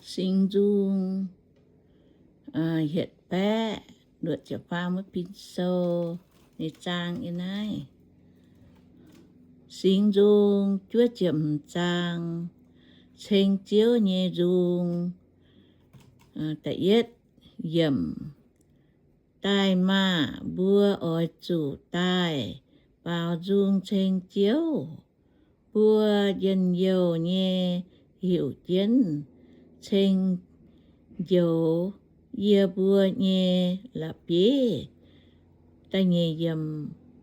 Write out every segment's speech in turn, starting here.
Singx Nzung hietc baeqv luoqc ziepc faam wuov pin sou nyei zaang yiem naaiv. Singx Nzung juov ziepc hmz zaang, ceng Ziouv nyei nzung. Da'yietv yiemc. Daaih maah! Mbuo oix zuqc daaih baaux nzung ceng Ziouv. Mbuo njien-youh nyei heuc jienv ceng njoux yie mbuo nyei la'bieiv.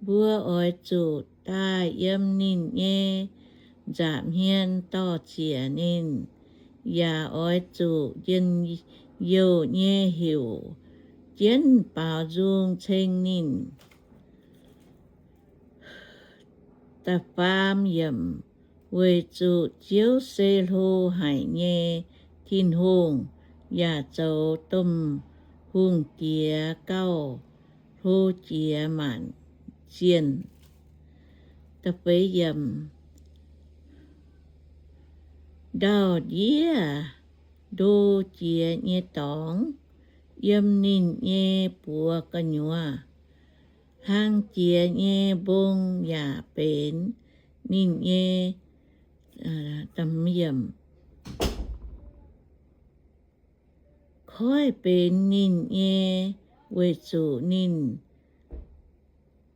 Mbuo oix zuqc daaih yiem ninh nyei nza'hmien dor-ziec ninh, yaac oix zuqc njien-youh nyei heuc jienv baaux nzung ceng ninh. Da'faam yiemc. Weic zuqc Ziouv se hlo haic nyei Tin-Hungh, yaac zoux domh hungh diex gauh hlo jiex maanc zienh. Ndau-ndiev ndo jiex nyei dorngx yiem ninh nyei buoz gu'nyuoz. Hlang jiex nyei mbong yaac benx ninh nyei koiv benx ninh nyei, weic zuqc ninh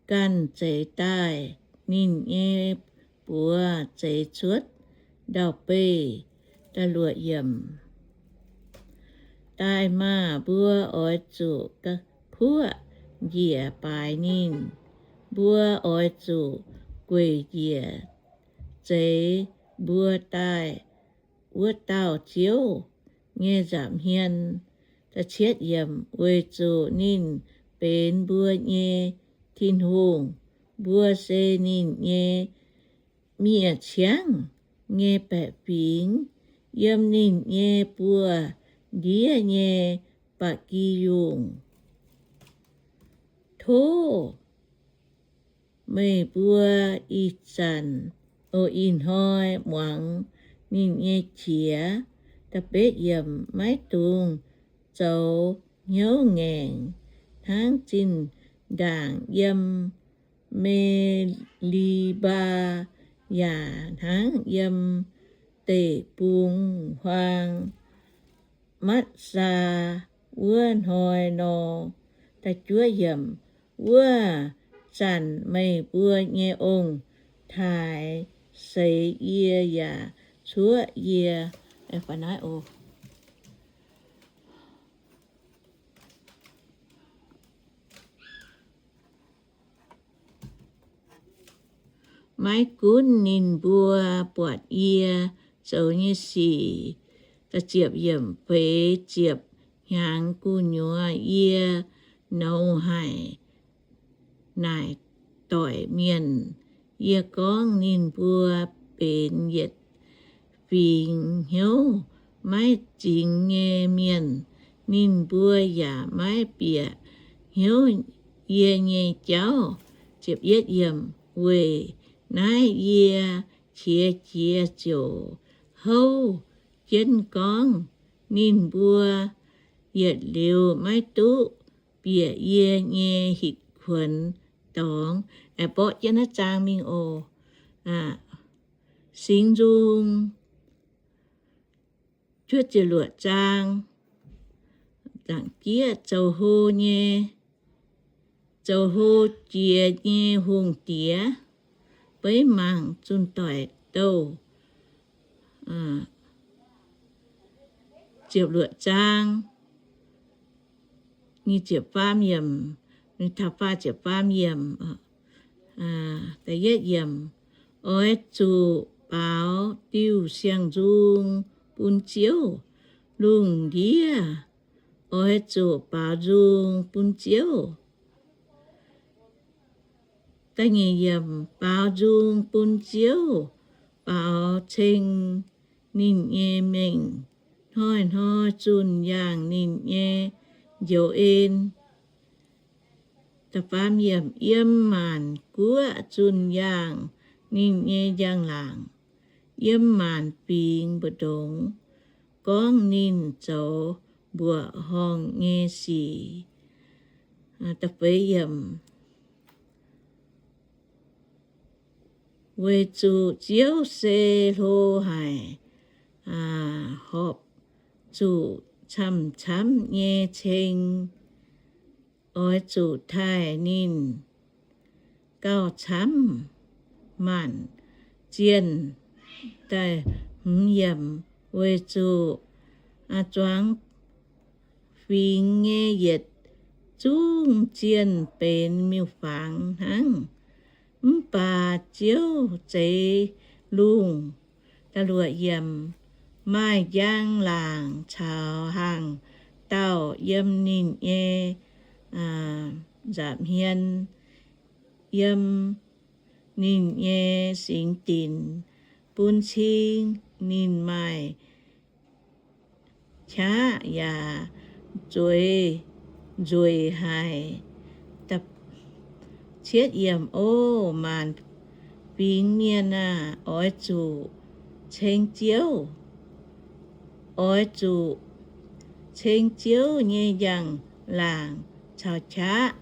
ganh zeix daaih. Ninh nyei buoz zeix cuotv ndau-beih. Daaih maah! Mbuo oix zuqc puoqv njiec baaix ninh. Mbuo oix zuqc gueic njiec zeix mbuo daaih wuov dauh Ziouv nyei nza'hmien. Weic zuqc ninh benx mbuo nyei Tin-Hungh, mbuo se ninh nyei miev-ciangv nyei baeqc fingx, yiem ninh nyei buoz-ndiev nyei ba'gi yungh. Tov meih mbuo ih zanc, o, ih hnoi muangx ninh nyei qiex. Maiv dungx zoux hnyouv ngaengc hnangv zinh ndaangc yiem Me^li^mbaa, yaac hnangv yiem deic-bung-huaang Matv^saa wuov hnoi nor. Wuov zanc meih mbuo nyei ong-taaix seix yie yaac cuoqv yie. Maiv gunv ninh mbuo buatc yie zoux nyei sic, feix ziepc hnyangx gu'nyuoz yie nouz haic naaic doic mienh. Yie gorngv ninh mbuo benx yietc fingx hnyouv maiv zingx nyei mienh. Ninh mbuo yaac maiv bieqc hnyouv yie nyei jauv. Weic naaiv yie qiex jiez ziouc houv jienv gorngv, ninh mbuo yietc liuz maiv duqv bieqc yie nyei hitv kuonx dorngx. Aengx mborqv jienv naaiv zaang mingh oc. Singx Nzung juov ziepc luoqc zaang. Zaangc jieqv zoux hlo nyei, zoux hlo jiex nyei hungh diex. Beiv mangc zunh doic douh. Ziepc luoqc zaang, nyic ziepc faam yiemc, taux faah ziepc faam yiemc. Da'yietv yiemc, oix zuqc baaux diuh siang-nzung bun Ziouv. Lungh ndiev oix zuqc baaux nzung bun Ziouv. Da'nyeic yiemc, baaux nzung bun Ziouv, baaux ceng ninh nyei mengh, hnoi-hnoi zunh yaangh ninh nyei njoux en. Yiem maanc guoqv zunh yaangh ninh nyei njang-laangc, yiem maanc fingx mbu'ndongx gorngv ninh zoux mbuoqc horngh nyei sic. Weic zuqc Ziouv se hlo haic, horpc zuqc camv-camv nyei ceng, oix zuqc taaih ninh gauh camv maanc zienh. Weic zuqc zuangx fingx nyei yietc zungv zienh benx miuc-fangx hnangv, mv baac Ziouv zeix lungh. Maaih njang-laangc caux hnaangx-daauh yiem ninh nyei nza'hmien, yiem ninh nyei singx dinc, bun cing ninh maaih qaqv yaac zueiz nzueic haic. O maanc fingx mienh aah! Oix zuqc ceng Ziouv. Oix zuqc ceng Ziouv nyei njang-laangc caux qaqv.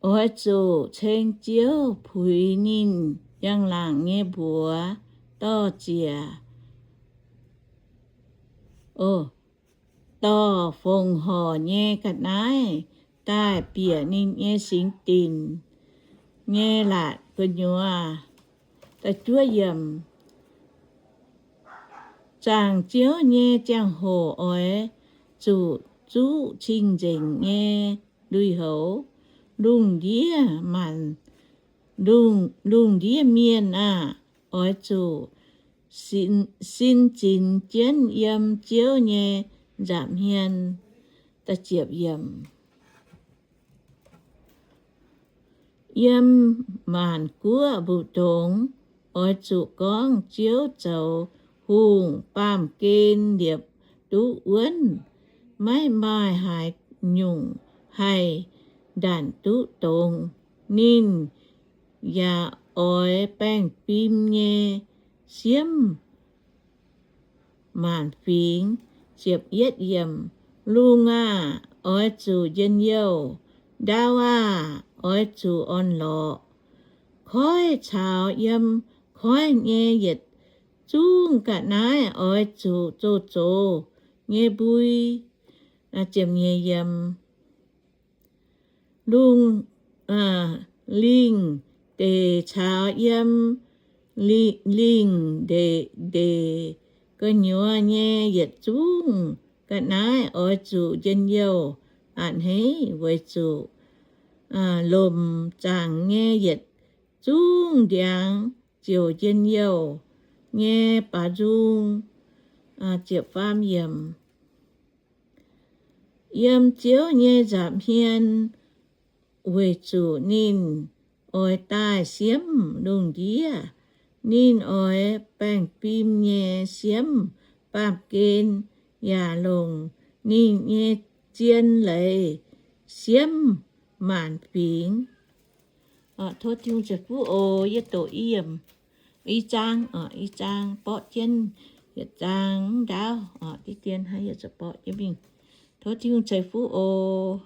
Oix zuqc ceng Ziouv puix ninh njang-laangc nyei mbuox dorh ziec, dorh fongc horc nyei ga'naaiv daaih bieqc ninh nyei singx dinc nyei laatc gu'nyuoz. Zaangc Ziouv nyei ziangh hoc oix zuqc zuqv cing-nzengc nyei lui-houx. Lungh ndiev maanc, lungh ndiev mienh aah! Oix zuqc sin zinx jienv yiem Ziouv nyei nza'hmien. Yiem maanc guoqv mbu'ndongx oix zuqc gorngv, Ziouv zoux hungh baamh gen liepc duqv wuonv, maiv maaih haaix nyungc haih ndanc duqv dongz. Ninh yaac oix baengh fim nyei siemv maanc fingx. Lungh aah! Oix zuqc njien-youh. Ndau aah! Oix zuqc orn-lorqc. Koiv caux yiem koiv nyei yietc zungv ga'naaiv oix zuqc zoux zoux nyei mbui. Lungh, lingh ndeic caux yiem lingh ndeic gu'nyuoz nyei yietc zungv ga'naaiv oix zuqc njien-youh a'hneiv, weic zuqc lomc zaangc nyei yietc zungv ndiangx ziouc njien-youh nyei baaux nzung. Yiem Ziouv nyei nza'hmien, weic zuqc ninh oix daaih siemv lungh ndiev. Ninh oix baengh fim nyei siemv baamh gen yaac longc ninh nyei zien leiz siemv maanc fingx. Tov Tin-Hungh ceix fuqv oc. Yie doqc i zaang, i zaang borqv jienv yietc zaang ndaauv, diqv dien hnangv yie zuqc borqv jienv mingh. Tov Tin-Hungh ceix fuqv oc.